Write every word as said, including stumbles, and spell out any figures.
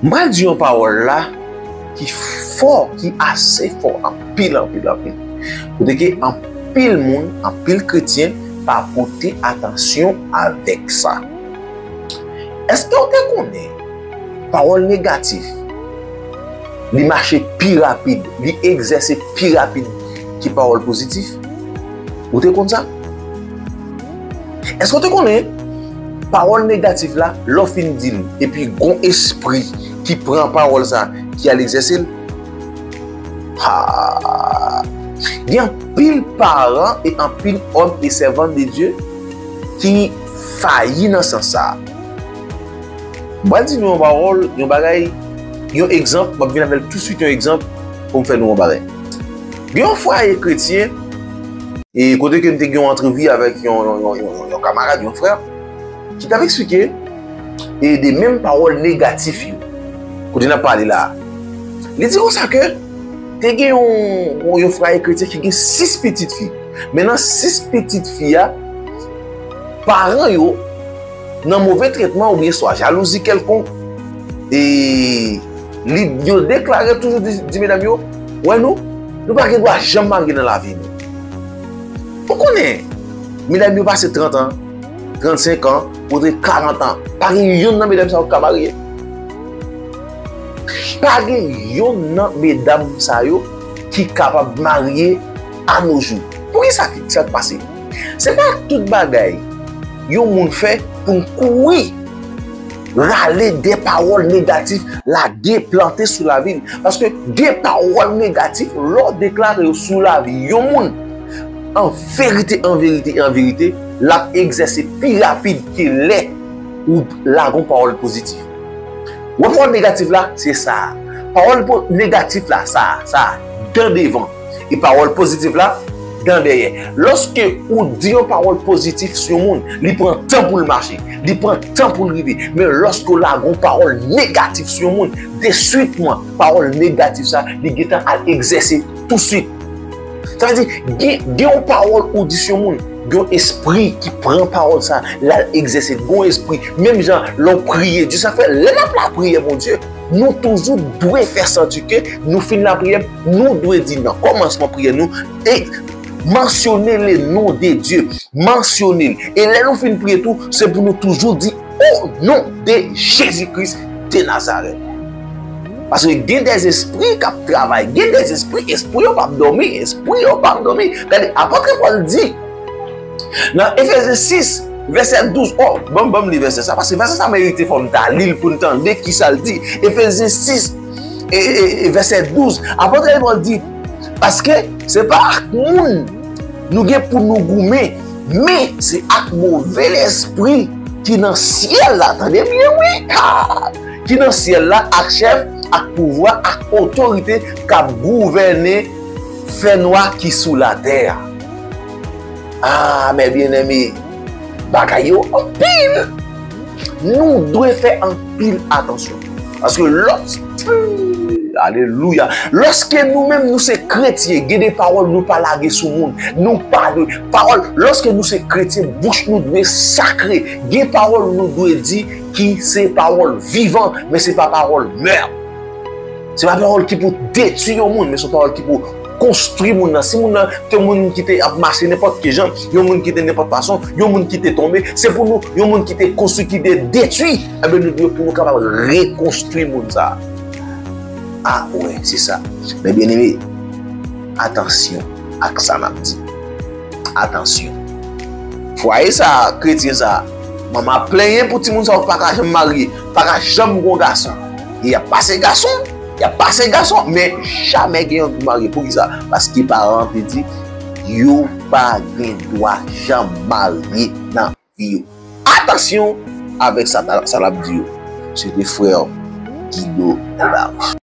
M pral di yon pawòl la ki fò, ki ase fò, anpil, anpil, anpil. Kote ke anpil moun, anpil kretyen pa pote atansyon avèk sa. Èske w te konnen pawòl negatif, li mache pi rapid, li egzèse pi rapid ke pawòl pozitif? Ou te konn sa? Èske w te konnen pawòl negatif la, lè w fin di l, epi gon espri ki pran pawòl sa, ki al egzèse l? Ha! Gen anpil paran e anpil òm e sèvant de Dye ki fayi nan sans sa. M pral di nou yon pawòl, yon bagay, yon egzanp, m ap vin avè l touswit, yon egzanp pou m fè nou yon bagay. Gen yon fwaye kretyen, e kote ke m te gen yon antrevi avèk yon, yon, yon, yon, yon kamarad, yon frè, ki t ap eksplike, e de menm pawòl negatif yo, kote n ap pale la a. Li di konsa ke te gen yon, yon fwaye kretyen ki gen sis pitit fi. Men nan sis pitit fi a, paran yo nan move tretman oubyen swa jalouzi kèlkonk, e li, yo deklare toujou di, di medam yo, wè nou, nou pa gen dwa janm marye nan lavi nou. Ou konnen, medam yo pase trant an, trannsenk an, pote karant an, pa gen yonn nan medam sa yo ki ka marye. Pa gen yonn nan medam sa yo ki kapab marye a no jou. Poukisa ki sa k pase? Se pa tout bagay yon moun fè pou n kouri rale de pawòl negatif, lage, plante sou lavi l. Paske gen pawòl negatif, lè w deklare yo sou lavi yon moun, an verite, an verite, an verite, l ap egzèse pi rapid ke lè ou lage yon pawòl pozitif. Wè pawòl negatif la, se sa a. Pawòl po-, negatif la, sa a, sa a, dan devan. E pawòl pozitif la, dan dèyè. Lòske ou di yon pawòl pozitif sou yon moun, li pran tan pou l mache, li pran tan pou l rive. Men lòske w lage yon pawòl negatif sou yon moun, deswitman, pawòl negatif sa, li gentan al egzèse touswit. Sa vle di, gen, gen yon pawòl ou di sou yon moun, gen yon espri ki pran pawòl sa, l al egzèse, gen yon espri. Menm jan, lè w priye, di sa fè, lè n ap lapriyè Bondye, nou toujou dwe fè santi ke nou fin lapriyè, nou dwe di nan kòmansman priyè nou, e mansyone le non de Dye, mansyone l. E lè nou fin priye tou, se pou nou toujou di, o non de Jezi Kris de Nazarèt. Paske gen dèzespri k ap travay, gen dèzespri, espri yo p ap dòmi, espri yo p ap dòmi. Gade, apot Pòl di, nan Efezen sis, vèsè douz, o, ban m, ban m li vèsè sa, paske vèsè sa merite fò m ta li l pou n tande kisa l di. Efezen sis, e, e, e, vèsè douz, apot Pòl di, paske se pa ak moun nou gen pou nou goumen, men se ak move lespri ki nan syèl la, tande byen, wi, ha! Ki nan syèl la, ak chèf, ak pouvwa, ak otorite k ap gouvène fènwa ki sou latè a. Ah, mes bien-aimés, bagay yo anpil. Nou dwe fè anpil atansyon. Paske lòs-, alelouya. Lòske nou menm nou se kretyen, gen de pawòl nou pa lage sou moun. Nou pa dwe. Pawòl, lòske nou se kretyen, bouch nou dwe sakre. Gen pawòl nou dwe di ki se pawòl vivan, men se pa pawòl mè. Se pa pawòl ki pou detwi yon moun, men se yon pawòl ki pou konstwi moun nan. Si moun nan te moun ki te ap mache nenpòt ki jan, yon moun ki te nenpòt fason, yon moun ki te tonbe, se pou nou, yon moun ki te konstwi, ki te detwi, enben nou dwe pou nou kapab rekonstwi moun sa a. Ah, wè, se sa. Men byeneme, atansyon ak sa n ap di. Atansyon. Fwaye sa a, kretyen sa a, manman ap plenyen pou timoun sa yo pa ka janm marye, pa ka janm gon gason. E y ap pase gason, y ap pase gason, men jamè gen yon ki marye. Poukisa? Paske paran an te di, yo pa gen dwa janm marye nan vi yo. Atansyon avèk sa, sa l ap di yo. Se te frè Guido Larouche.